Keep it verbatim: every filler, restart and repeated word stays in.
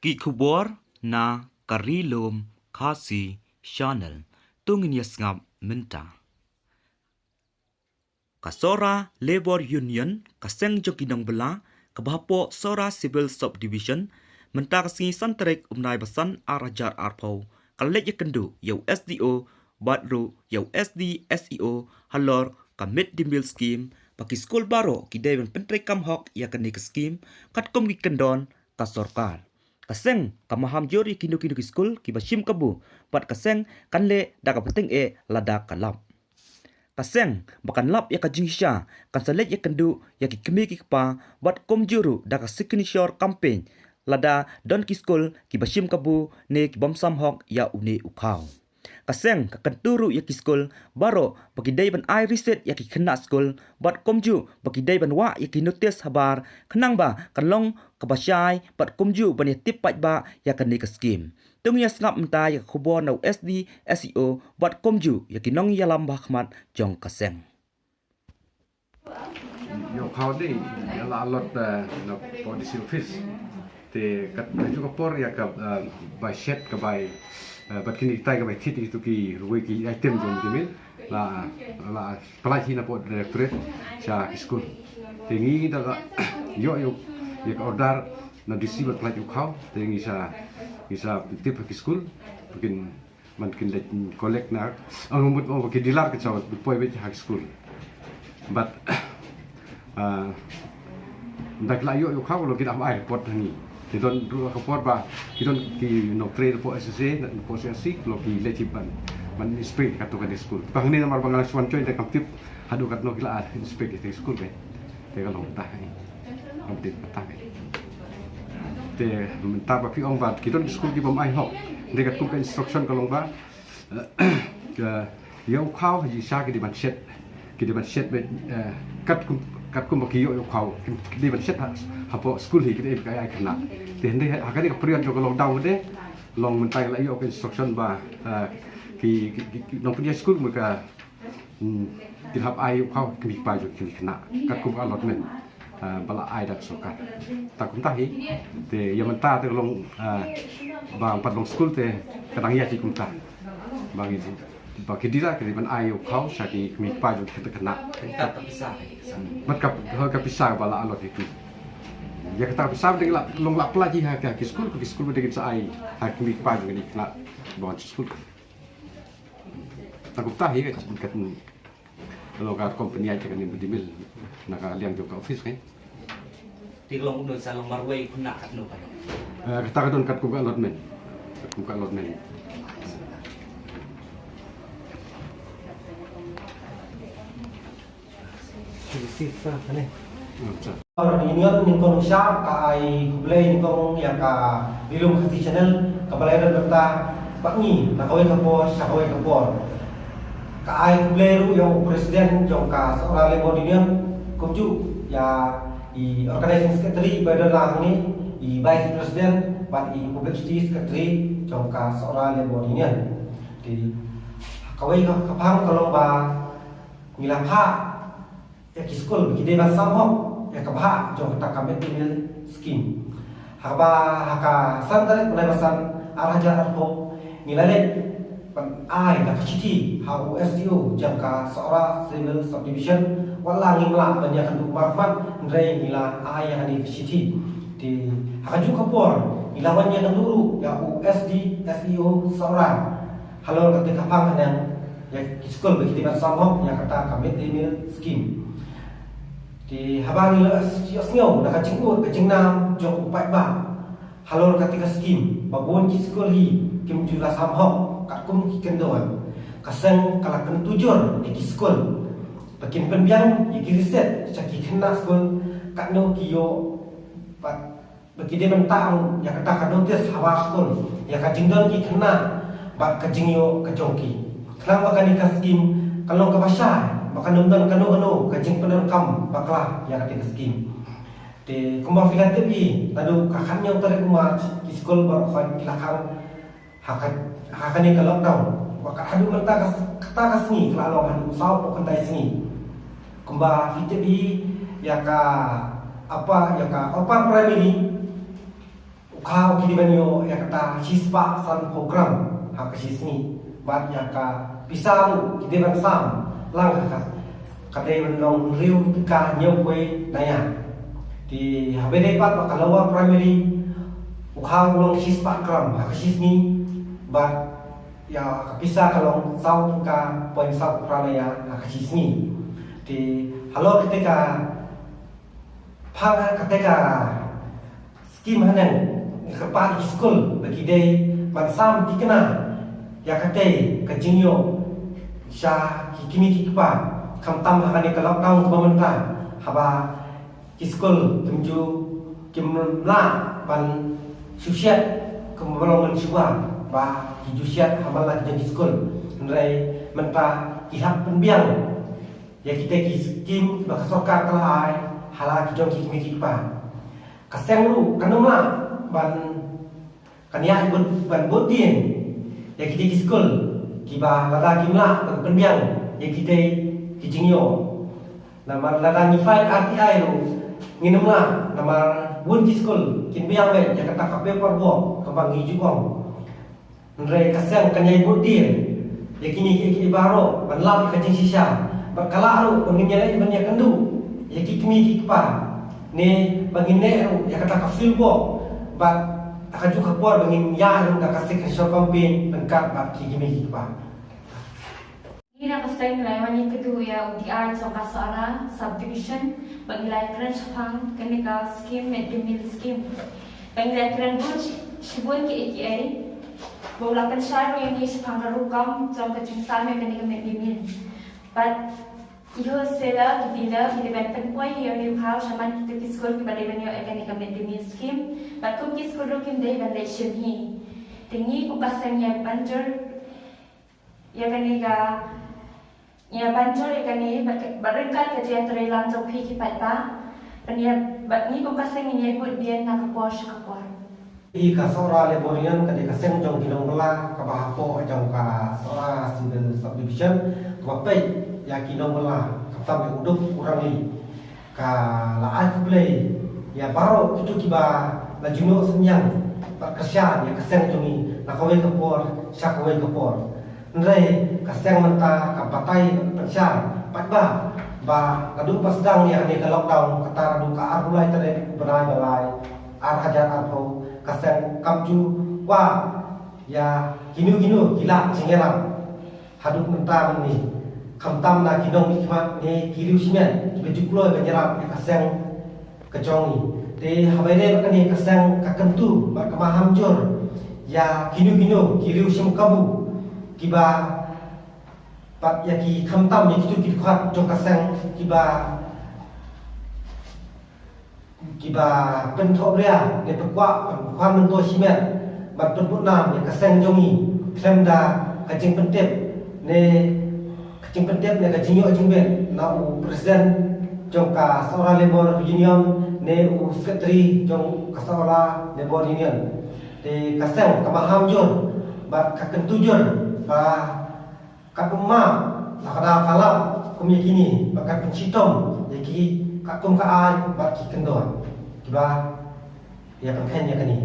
Ki khubor na ka Ri Lum Khasi Channel. To ngin ïa sngap mynta. Ka Sohra Labour Union, ka seng jong ki nongbylla kaba hapoh Sohra Civil Subdivision, mynta ka sngi san tarik u bnai ba san ar hajar arphew, ka la leit ïakynduh ïa u S D O bad ruh ïa u S D S E O halor ka Mid Day Meal Scheme, ba ki skul baroh ki dei ban pyntreikam hok ïa kane ka skim katkum ki kyndon ka sorkar. Ka seng ka maham jur ïa kino kino ki skul kiba shim kabu, bad ka seng kan leh da kaba tyngeh lada ka lap. Ka seng ba kan lap ïa ka jingshisha kan sa leit ïakynduh ïa ki kmie ki kpa bad kumjuh ruh da ka signature campaign lada don ki skul kiba shim kabu ne ki bym sam hok ïa une u khaw. Ka seng ka kyntu ruh ïa ki skul baroh ba ki dei ban ai receipt ïa ki khynnah skul bad kumjuh ba ki dei ban wah ïa ki notice habar, khnang ba kan long kaba shai bad kumjuh ban ïa tip paidbah ïa kane ka skim. To ngin ïa sngap mynta ïa ka khubor na u S D S E O bad kumjuh ïa ki nongïalam ba ha khmat jong ka seng. Ïa u khaw dei, ïa la allot, eh, na po D C office. Te kat, kajuh ka por ïa ka, eh, bai shet ka bai, eh, bad kine kitai ka bai thied ïa kitu ki ruwei ki item jong ki mil. La, la pynlait hi na po directorate sha ki skul. Te ngi da la ïoh ïa u, ïa ka order na D C ban pynlait ïa u khaw. Te ngi sa, ngi sa tip ha ki skul. Ba kin Ban kin leit collect na, ong mut ong ki dealer kin sa poi beit ha ki skul. Bad, ah, da ki la ïoh ïa u khaw, lo ki da ai report ha ngi. Ki don ruh ka por ba ki don ki nongtrei po S S A, po S S C, lo ki leit ban, ban inspect katto katne skul. Ba hangne namar ba nga la shu wan join te kam tip haduh katno ki la inspect ïa ki skul beit. Te ka long tah, eh. Update tah, eh. Te mynta ba phi ong ba ki don ki skul ki bym ai hok. Te katkum ka instruction ka long ba, eh, ka ïa u khaw ha jingshisha ki dei ban shet, ki dei ban shet beit, eh, katkum, katkum ba ki ïoh ïa u khaw ki dei ban shet ha, hapoh skul hi ki dei ka ai khynnah. Te hynrei ha kane ka period jong ka lockdown de long mynta la ïoh ka instruction ba, eh, ki, ki, ki, ki nongpynïaid skul mo ka Hmm, kin hap ai u khaw kmie kpa jong kine khynnah katkum ka allotment, ah, ba la ai da ka sorkar. Ta kumta hi, te ïa mynta te ka long, ah, ba ym pat long skul te ka dang ïaid kumta. Ba ngi, ba ki dei la ki dei ban ai u khaw sha ki kmie kpa jong kine khynnah. Ka pisa. Bad ka, ka pisa ba la allot hi tu. Ïa kata ka pisa ba dei la long la pynlait hi ha ki skul, ki skul ba dei kin sa ai ha kmie kpa jong kine khynnah ba wan skul. Ta kumta hi ka, ka, ka company ai ka ni bidimil na ka liang jong ka office kan. Ti long kumno sa long marwei khynnah katno ka long. Eh, kata ka don katkum ka allotment. Katkum ka allotment. Union nyngkong sha ka ai khublei nyngkong ïa ka Ri Lum Khasi Channel kaba la ïadon bynta bad ngi na kawei ka por sha kawei ka por. Ka ai khublei ruh ïa u President jong ka Sohra Labour Union kumjuh ïa i Organizing Secretary ba don lang hangne, i Vice President bad i Publicity Secretary jong ka Sohra Labour Union. Te kawei ka, ka phang ka long ba ngi la phah ïa ki skul ba ki dei ban sam hok ïa ka bhah jong kata ka Mid Day Meal Scheme. Haba ha ka san tarik bnai ba san ar hajar arphew ngi la leit ban ai da ka shithi ha u S D O jong ka Sohra Civil Subdivision, wat la ngim lah ban ïakynduh markhmat hynrei ngi la ai ïa kane ka shithi. Te ha kajuh ka por ngi la wan ïakynduh ruh ïa u S D S E O Sohra. Halor kata ka phang haneng ïa ki skul ba ki dei ban sam hok ïa kata ka Mid Day Meal Scheme. Te haba ngi la ïohsngew na ka jingud ka jingnam jong u paidbah halor kata ka scheme ba bun ki skul hi kim ju la sam hok katkum ki kyndon, ka seng ka la kyntu jur ïa ki skul ba kin pynbiang ïa ki receipt sha ki khynnah skul katno ki ïoh bad ba ki dei ban tang ïa kata ka notice habar skul ïa ka jingdon ki khynnah bad ka jingïoh ka jong ki. Khnang ba kane ka scheme kan long kaba shai ba kan ym don kano kano ka jingpyndonkam bakla ïa kata ka scheme. Te kumba phi la tip hi naduh ka khathynñiew tarik u March ki skul baroh khoit ki la khang ha ka, ha kane ka lockdown. Ba kat haduh mynta ka, kata ka sngi ka la long haduh saw phew khyndai sngi. Kumba phi tip hi ïa ka apa, ïa ka upper primary, u Khaw ki dei ban ïoh ïa kata shispah san program ha ka shisngi. Bad ïa ka pisa ruh ki dei ban sam lang ha ka, ka dei ban long hynriew tyngka hynñiewphew naya. Te haba dei pat ba ka lower primary, u khaw u long shispah gram ha ka shisngi. Bad ïa ka pisa ka long saw tyngka point saw phra naya ha ka shisngi. Te halor kata ka phang ha kata ka skim haneng, nga kyrpad ïa ki skul ba ki dei ban sam tikna ïa kata ka jingïoh sha ki kmie ki kpa, khamtam ha kane ka lockdown kaba mynta, haba ki skul kim ju, kim lah ban shu shet kumba long mynshuwa, ba ki ju shet ha man la ki jong ki skul. Hynrei mynta ki hap pynbiang ïa kita ki skim ba ka sorkar ka la ai ha la ki jong ki kmie ki kpa. Ka seng ruh kan ym lah ban, kan ïaid bud, ban bud dien ïa kita ki skul kiba lada kim lah ban pynbiang ïa kita ki jingïoh. Namar lada ngi fight R T I ruh ngin ym lah, namar bun ki skul kin biang beit ïa kata ka paperwork kaba ngi ju ong. Hynrei ka seng kan ïai bud dien ïa kine kiei kiei baroh ban lap ïa ka jingshisha. Bad ka lah ruh ba ngin ïaleh ban ïakynduh ïa ki kmie ki kpa, ne ba ngin leh ruh ïa kata ka field work. Bad ha kajuh ka por ba ngin ïaid ruh da ka secret campaign ryngkat bad ki kmie ki kpa. Ngi na ka seng ngi la wan ïakynduh ïa u D R jong ka Sohra Subdivision ba ngi la kren shaphang kane ka skim, mid day meal skim. Ba ngi la kren bun shi-, shibun kiei kiei. Ba u la pynshai ruh ïa ngi shaphang ka rukom jong ka jingsam ïa kane ka mid day meal. Bad ïoh sela ki dealer ki dei ban pynpoi ïa une u khaw shaman kito ki skul kiba dei ban ïoh ïa kane ka mid day meal skim. Bad kum ki skul ruh kim dei ban leit shim hi. Te ngi kum ka seng ïa ban jur ïa kane ka, ïa ban jur ïa kane, bad, bad ryngkat ka jingïatreilang jong phi ki paidbah. Ban ïa, bad ngi kum ka seng ngin ïa bud biang na ka por sha ka por. Hi ka Sohra Labour Union ka dei ka seng jong ki nongbylla kaba hapoh jong ka Sohra Civil Subdivision, kaba peit ïa ki nongbylla khamtam ïa u duk u rangli. Ka la ai khublei ïa baroh kito kiba la ju ïoh synñiang bad kyrshan ïa ka seng jong ngi na kawei ka por sha kawei ka por. Hynrei ka seng mynta ka batai bad pynshai paidbah ba naduh ba sdang ïa kane ka lockdown, kata naduh ka arphew lai tarik u bnai ba lai ar hajar arphew, ka seng kam ju kwah ïa kino kino ki lad jingïarap. Haduh mynta mynne, khamtam na ki nongmihkhmat ne ki riewshimet kiba ju kloi ban ïarap ïa ka seng ka jong ngi. Te haba ïadei bad kane ka seng ka kyntu bad ka maham jur ïa kino kino ki riewshim kabu kiba, bad ïa ki, khamtam ïa kito ki dkhot jong ka seng kiba kiba pynthohbria ne pynkwah, pynkwah myntoi shimet ban pynbud nam ïa ka seng jong ngi khlem da ka jingpyntip ne ka jingpyntip ne ka jingïoh jingbit na u president jong ka Sohra Labour Union ne u secretary jong ka Sohra Labour Union. Te ka seng ka maham jur bad ka kyntu jur ba ka umma la ka daw ka lap kum ïa kine ba ka pynshitom ïa ki ka kum ka aiñ bad ki kyndon kiba ïa pynkheiñ ïa kane.